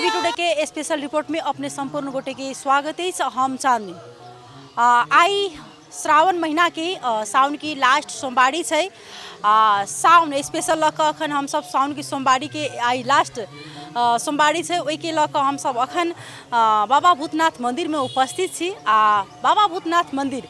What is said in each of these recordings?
TV today के special report में अपने संपूर्ण गोटे के स्वागत अछि। हम चांदनी। आइ श्रावण महीना के सावन की लास्ट सोमवारी छै। सावन स्पेशल लऽ कऽ अखन हमसब सावन के सोमवारी के आइ लास्ट सोमवारी छै, ओहिके लऽ कऽ हमसब अखन बाबा भूतनाथ मंदिर में उपस्थित छी। आ बाबा भूतनाथ मंदिर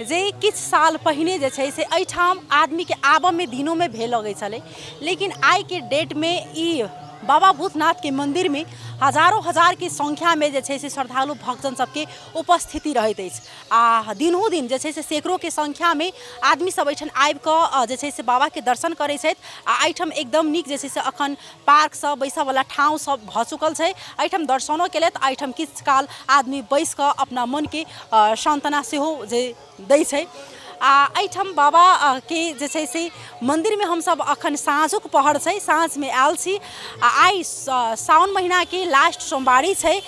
जे किछु साल पहिने जे छै से एहिठाम आदमीके आबऽमे दिनोमे भे लगै छलै, लेकिन आइके डेटमे ई बाबा भूतनाथके मन्दिरमे हजारो हजारके संख्यामे जे छै से श्रद्धालु भक्तजन सबके उपस्थिति रहैत अछि। आ दिनहुँ दिन जे छै से सैकड़ोके संख्यामे आदमी सब एहिठाम आबिकऽ जे छै से बाबाके दर्शन करै छथि। आ एहिठाम एकदम नीक जे छै से अखन पार्क सब बैसऽवला ठाँव सब भऽ चुकल छै। एहिठाम दर्शनो केलथि, एहिठाम किछु काल आदमी बैस कऽ अपना मनके सान्त्वना सेहो जे दै छै। आ एहिठाम बाबाके जे छै से मन्दिरमे हमसब अखन साँझुक पहर छै, साँझमे आयल छी। आ आइ साओन महिनाके लास्ट सोमवारी छै,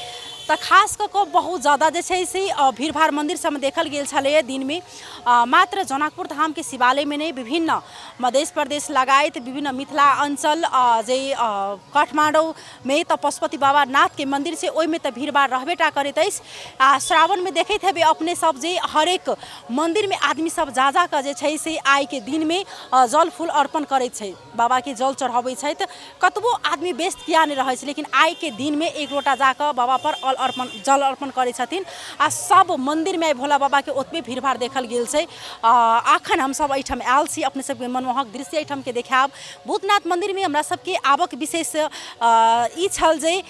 तऽ खास कऽ कऽ बहुत ज्यादा जे छै से भीड़भाड़ मन्दिर सबमे देखल गेल छलैए दिनमे। मात्र जनकपुर धामके शिवालयमे नहि, विभिन्न मध्य प्रदेश लगायत विभिन्न मिथिला अञ्चल जे काठमाडौँमे तऽ पशुपति बाबा नाथके मन्दिर छै, ओहिमे तऽ भीड़भाड़ रहबे टा करैत अछि। आ श्रावणमे देखैत हेबै अपने सब जे हरेक मन्दिरमे आदमी सब जा जा कऽ जे छै से आइके दिनमे जल फूल अर्पण करैत छै, बाबाके जल चढ़बै छथि। कतबो आदमी व्यस्त किया नहि रहै छै, लेकिन आइके दिनमे एक लोटा जाकऽ बाबापर अल अर्पण जल अर्पण करै छथिन। आ सब मन्दिरमे आइ भोला बाबाके ओतबे भीड़भाड़ देखल गेल छै। अखन हमसब एहिठाम आयल छी, अपने सबके मनमोहक दृश्य एहिठामके देखायब। भूतनाथ मन्दिरमे हमरा सबके आबऽके विशेष ई छल जे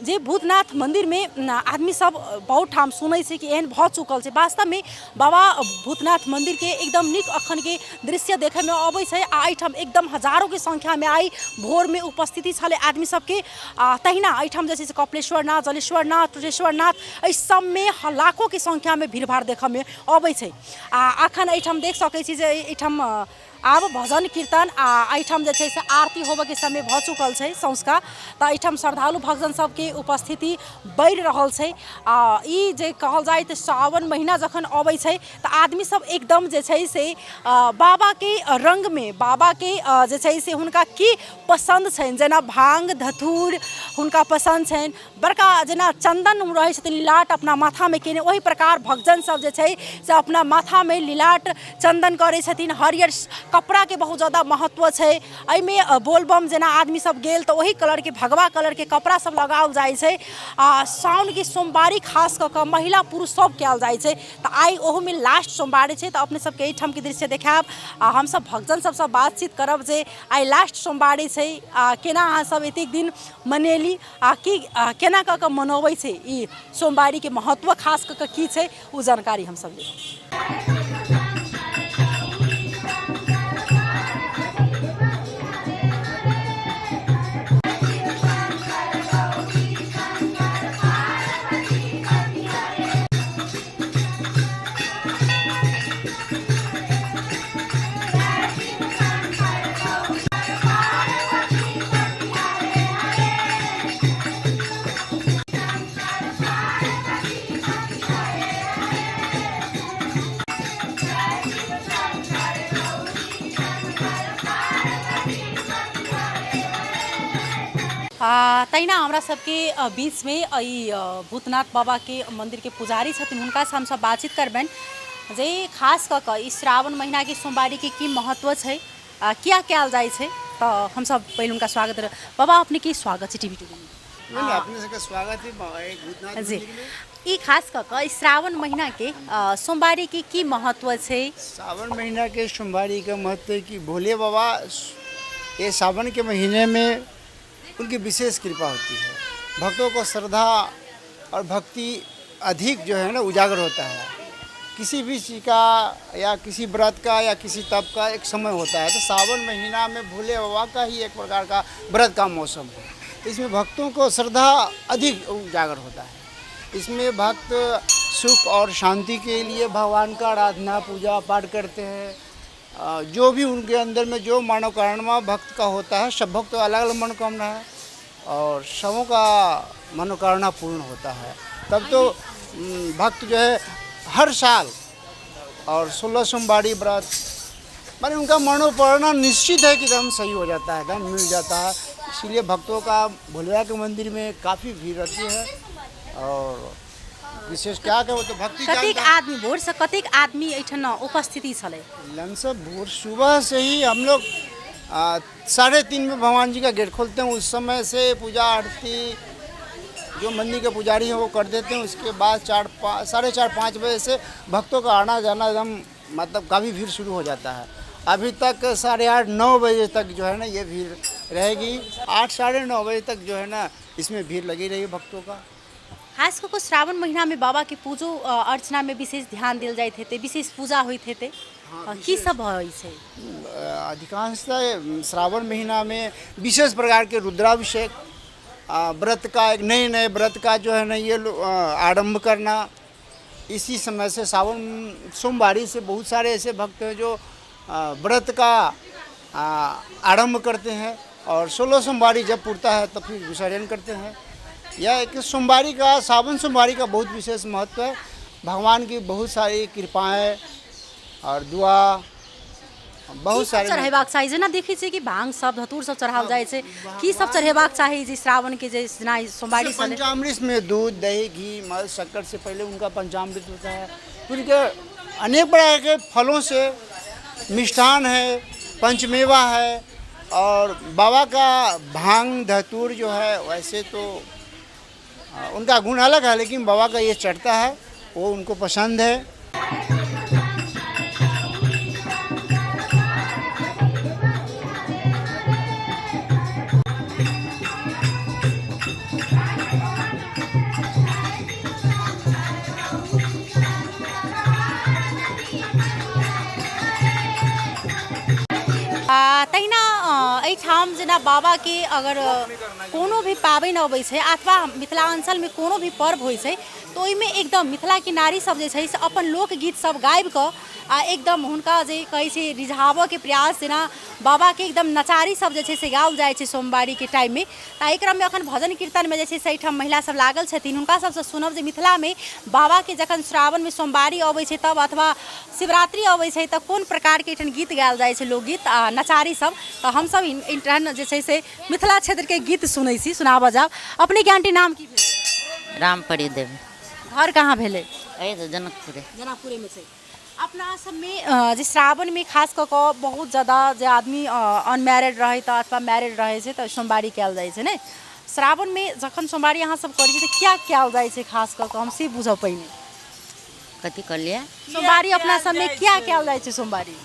जे भूतनाथ मन्दिरमे आदमी सब बहुत ठाम सुनै छै कि एहन भऽ चुकल छै। वास्तवमे बाबा भूतनाथ मन्दिरके एकदम नीक अखनके दृश्य देखैमे अबै छै। आ एहिठाम एकदम हजारोके संख्यामे आइ भोरमे उपस्थिति छलै आदमी सबके। आ तहिना एहिठाम जे छै से कपिलेश्वरनाथ, जलेश्वरनाथ, टुटेश्वरनाथ, एहि सबमे लाखोके संख्यामे भीड़भाड़ देखऽमे अबै छै। आ अखन एहिठाम देख सकै छी जे एहिठाम आब भजन कीर्तन आ एहिठाम जे छै से आरती होबऽके समय भऽ चुकल छै सँझुका, तऽ एहिठाम श्रद्धालु भक्तजन सबके उपस्थिति बढ़ि रहल छै। आ ई जे कहल जाय तऽ सावन महिना जखन अबै छै तऽ आदमी सब एकदम जे छै से बाबाके रङ्गमे, बाबाके जे छै से हुनका की पसन्द छनि, जेना भाङ्ग धथूर हुनका पसन्द छनि, बड़का जेना चन्दन रहै छथिन लिलाट अपना माथामे केने, ओहि प्रकार भक्तजन सब जे छै से अपना माथामे लिलाट चन्दन करै छथिन। हरियर कपड़ाके बहुत जादा महत्व छै एहिमे। बोलबम जेना आदमी सब गेल तऽ ओहि कलरके, भगवा कलरके कपड़ा सब लगाओल जाइ छै। आ साउनके सोमवारी खास कऽ कऽ महिला पुरुष सब कयल जाइ छै, तऽ आइ ओहूमे लास्ट सोमवारी छै, तऽ अपने सबके एहिठामके दृश्य देखायब। आ हमसब भक्तजन सबसँ बातचीत करब जे आइ लास्ट सोमवारी छै, आ केना अहाँ सब एतेक दिन मनेली आ की केना कऽ कऽ मनोबै छै, ई सोमवारीके महत्व खास कऽ कऽ की छै, ओ जानकारी हमसब लेब। तहिना हमरा सबके बीचमे ई भूतनाथ बाबाके मन्दिरके पुजारी छथिन, हुनकासँ हमसब बातचीत करबनि जे खास कऽ कऽ ई श्रावण महिनाके सोमवारीके की महत्व छै, किया कयल जाइ छै। तऽ हमसब पहिले हुनका स्वागत। बाबा, अपनेके स्वागत छै टीवी टुडे। नहीं, अपने सबके स्वागत है भूतनाथ जी मंदिर में। ई खास कऽ कऽ श्रावण महीना के सोमवारी के की महत्व छै? सावन महीना के सोमवारी के महत्व है कि भोले बाबा ये सावन के महीने में उनकी विशेष कृपा होती है। भक्तों को श्रद्धा और भक्ति अधिक जो है ना उजागर होता है। किसी भी चीज़ का या किसी व्रत का या किसी तप का एक समय होता है, तो सावन महीना में भोले बाबा का ही एक प्रकार का व्रत का मौसम है। इसमें भक्तों को श्रद्धा अधिक उजागर होता है। इसमें भक्त सुख और शांति के लिए भगवान का आराधना पूजा पाठ करते हैं। जो भी उनके अंदर में जो मनोकामना भक्त का होता है, सब भक्त अलग अलग मनोकामना है और सबों का मनोकामना पूर्ण होता है। तब तो भक्त जो है हर साल और 16 सोमवारी व्रत, माने उनका मनोकामना निश्चित है कि एकदम सही हो जाता है, एकदम मिल जाता है। इसीलिए भक्तों का भोले के मंदिर में काफ़ी भीड़ रहती है। और विशेष क्या कहो तो भक्ति कतेक जानता। आदमी भोरसँ कतेक आदमी एहिठाम उपस्थिति छलै? लमसम भोर सुबह से ही हम लोग 3:30 में भगवान जी का गेट खोलते हैं। उस समय से पूजा आरती जो मंदिर के पुजारी हैं वो कर देते हैं। उसके बाद 4 5 4:30 5 बजे से भक्तों का आना जाना एकदम मतलब काफ़ी भीड़ शुरू हो जाता है। अभी तक 8:30 9 बजे तक जो है ना ये भीड़ रहेगी। 8 9:30 बजे तक जो है ना इसमें भीड़ लगी रहेगी भक्तों का। खास कऽ कऽ श्रावण महिनामे बाबाके पूजो अर्चनामे विशेष ध्यान देल जाइत हेतै, विशेष पूजा होइत हेतै, की सब होइ छै? अधिकांशतः श्रावण महीना में विशेष प्रकार के रुद्राभिषेक, व्रत का एक नए नए व्रत का जो है ना ये आरंभ करना। इसी समय से सावन सोमवारी से बहुत सारे ऐसे भक्त हैं जो व्रत का आरंभ करते हैं और 16 सोमवारी जब पूरता है तब फिर विसर्जन करते हैं। यह एक सोमवारी का, सावन सोमवारी का बहुत विशेष महत्व है। भगवान की बहुत सारी कृपाएँ और दुआ बहुत की सब सारे। चढ़ेबाक चाही? जेना देखै छियै कि भाङ सब, धतूर सब चढ़ाओल जाइ छै, की सब चढ़ेबाक चाही जे श्रावण के जे जेना ई सोमवारी छलै? पंचामृत में दूध, दही, घी, मध, शक्कर से पहले उनका पंचामृत होता है। फिर उनके अनेक प्रकार के फलों से मिष्ठान है, पंचमेवा है और बाबा का भांग धतूर जो है, वैसे तो उनका गुण अलग है, लेकिन बाबा का ये चढ़ता है, वो उनको पसंद है। आ तहिना एहिठाम जेना बाबाके अगर कोनो भी पाबनि अबै छै अथवा मिथिलाञ्चलमे कोनो भी पर्व होइ छै, तऽ ओहिमे एकदम मिथिलाके नारी सब जे छै से अपन लोकगीत सब गाबिकऽ आ एकदम हुनका जे कहै छै रिझाबऽके प्रयास, जेना बाबाके एकदम नचारी सब जे छै से गाओल जाइ छै सोमवारीके टाइममे। तऽ एहि क्रममे अखन भजन कीर्तनमे जे छै से एहिठाम महिला सब लागल छथिन। हुनका सबसँ सुनब जे मिथिलामे बाबाके जखन श्रावणमे सोमवारी अबै छै तब अथवा शिवरात्रि अबै छै तऽ कोन प्रकारके एहिठाम गीत गायल जाइ छै, लोकगीत आ नचारी सब। तऽ हमसब एहिठाम जे छै से मिथिला क्षेत्रके गीत सुनै छी, सुनाबऽ जायब। अपनेके आंटी नाम की भेलै? रामपरी देवी। घर कहाँ भेलै? एहि तऽ जनकपुरे। जनकपुरेमे छै। अपना सबमे जे श्रावणमे खास कऽ कऽ बहुत ज्यादा जे आदमी अनमैरिड रहै तऽ अथवा मैरिड रहै छै तऽ सोमवारी कयल जाइ छै ने। श्रावणमे जखन सोमवारी अहाँ सब करै छी तऽ किया कयल जाइ छै खास कऽ कऽ, हम से बुझब पहिने। कथी कहलियै? सोमवारी अपना सबमे किया कयल जाइ छै सोमवारी?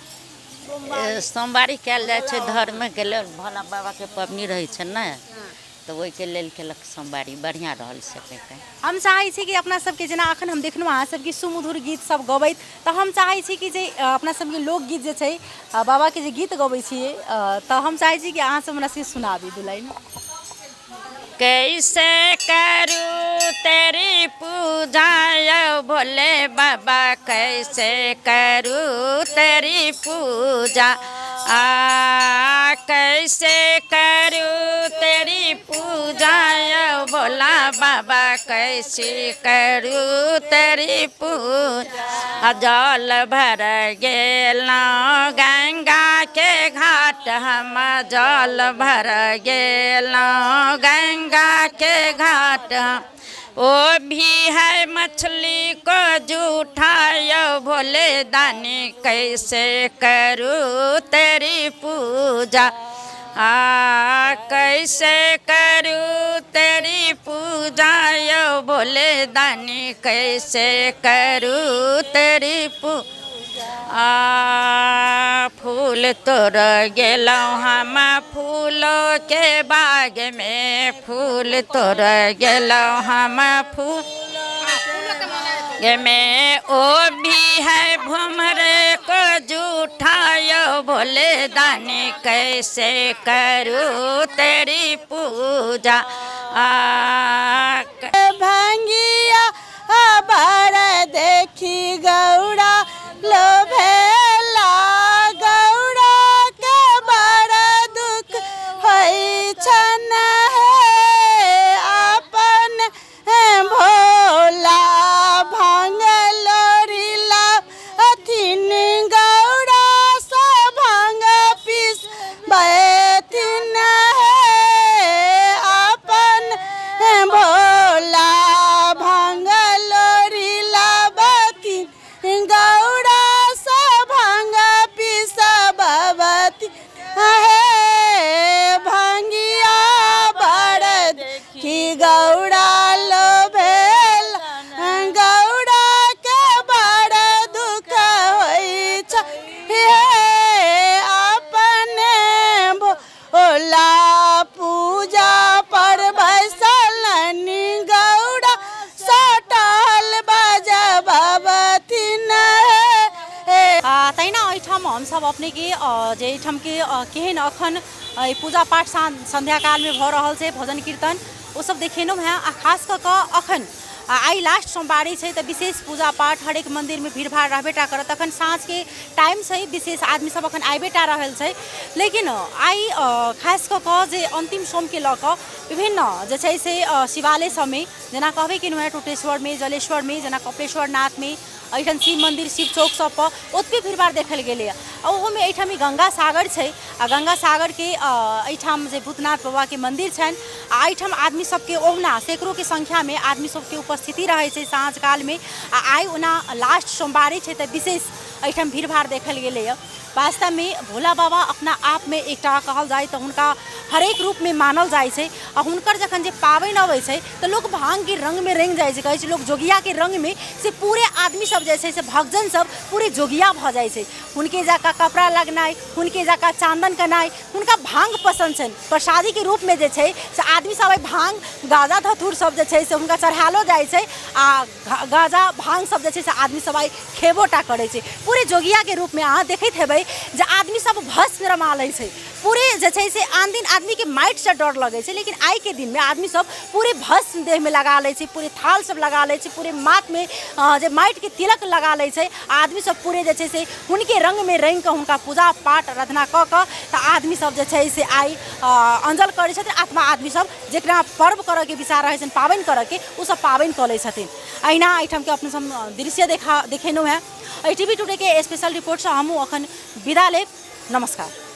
सोमवारी कयल जाइ छै धर्मके लेल। भोला बाबाके पबनी रहै छै ने, तऽ ओहिके लेल केलक सोमवारी। बढ़िआँ रहल सबके। हम चाहै छी कि अपना सबके जेना अखन हम देखलहुँ अहाँ सबके सुमधुर गीत सब गबैत, तऽ हम चाहै छी कि जे अपना सबके लोकगीत जे छै, बाबाके जे गीत गबै छियै, तऽ हम चाहै छी कि अहाँ सब हमरा सबके सुनाबी दू लाइन। कैसे करूँ तेरी पूजा यो भोले बाबा, कैसे करूँ तेरी पूजा, आ कैसे करूँ तेरी पूजा यो भोला बाबा, कैसे करूँ तेरी पूजा। जल भर गेलहुँ गंगा के घाट, हम जल भर गेलहुँ गंगा के घाट, ओ भी है मछली को जूठा यो भोले दानी, कैसे करूँ तेरी पूजा, आ कैसे करूँ तेरी पूजा यो भोले दानी, कैसे करूँ तेरी पूजा। आ फूल तोड़ गेलहुँ हम फूलों के बाग में, फूल तोड़ गेलहुँ हम फूल में, ओ भी है भमरे को जूठा यो भोले दानी, कैसे करूँ तेरी पूजा। आ भंगिया बर देखी गौरा लोभेला, गौरा के बड़ दुख होइ छन हे, अपन भोला भांग लोरिला अथिन, गौरा से भांग पीस बैथिन हे। तहिना एहिठाम हमसभ अपनेके जे एहिठामके केहन अखन एहि पूजा पाठ सन्ध्या कालमे भऽ रहल छै, भजन कीर्तन ओसभ देखेलहुँ हेँ। आ खास कऽ कऽ अखन आइ लास्ट सोमवारी छै, तऽ विशेष पूजा पाठ हरेक मन्दिरमे भीड़ भाड़ रहबे टा करत। अखन साँझके टाइम छै, विशेष आदमी सब अखन आबिए टा रहल छै, लेकिन आइ खास कऽ कऽ जे अन्तिम सोमके लऽ कऽ विभिन्न जे छै से शिवालय सबमे, जेना कहबे केलहुँ हेँ, टोटेश्वरमे, जलेश्वरमे, जेना कपिलेश्वर नाथमे, एहिठाम शिव मन्दिर, शिव चौक सबपर ओतबे भीड़ भाड़ देखल गेलैए। आ ओहोमे एहिठाम ई गङ्गा सागर छै, आ गङ्गा सागरके एहिठाम जे भूतनाथ बाबाके मन्दिर छनि, आ एहिठाम आदमी सबके ओहुना सैकड़ोके संख्यामे आदमी सबके उपस्थिति रहै छै साँझ कालमे। आ आइ ओना लास्ट सोमवारी छै, तऽ विशेष एहिठाम भीड़ भाड़ देखल गेलैए। वास्तवमे भोला बाबा अपना आपमे एकटा कहल जाय तऽ हुनका हरेक रूपमे मानल जाइ छै। आ हुनकर जखन जे पाबनि अबै छै, तऽ लोक भाङ्गके रङ्गमे रङ्गि जाइ छै। कहै छै लोक जोगियाके रङ्गमे से पूरे आदमी सब जे छै से भक्तजन सब पूरे जोगिया भऽ जाइ छै। हुनके जकाँ कपड़ा लगनाइ, हुनके जकाँ चान्दन केनाइ, हुनका भाङ्ग पसन्द छनि। प्रसादीके रूपमे जे छै से आदमी सब एहि भाङ्ग, गाजा, धथुर सब जे छै से हुनका चढ़ायलो जाइ छै, आ गाजा भाङ्ग सब जे छै से आदमी सब आइ खेबो टा करै छै। पूरे जोगियाके रूपमे अहाँ देखैत हेबै जे आदमी सब भस्म रमा लै छै पूरे। जे छै से आन दिन आदमीके माटिसँ डर लगै छै, लेकिन आइके दिनमे आदमी सब पूरे भस्म देहमे लगा लै छै, पूरे थाल सब लगा लै छै, पूरे माथमे जे माटिके तिलक लगा लै छै। आदमी सब पूरे जे छै से हुनके रङ्गमे रङ्गि कऽ हुनका पूजा पाठ आराधना कऽ कऽ तऽ आदमी सब जे छै से आइ अंजल करै छथिन। आत्मा आदमी सब जकरा पर्व करऽके विचार रहै छनि, पाबनि करऽके, ओ सब पाबनि कऽ लै छथिन। अहिना एहिठामके अपने सब दृश्य देखेलहुँ हेँ। एहि टी वी टुडेके स्पेशल रिपोर्टसँ हमहूँ अखन विदा लेब। नमस्कार।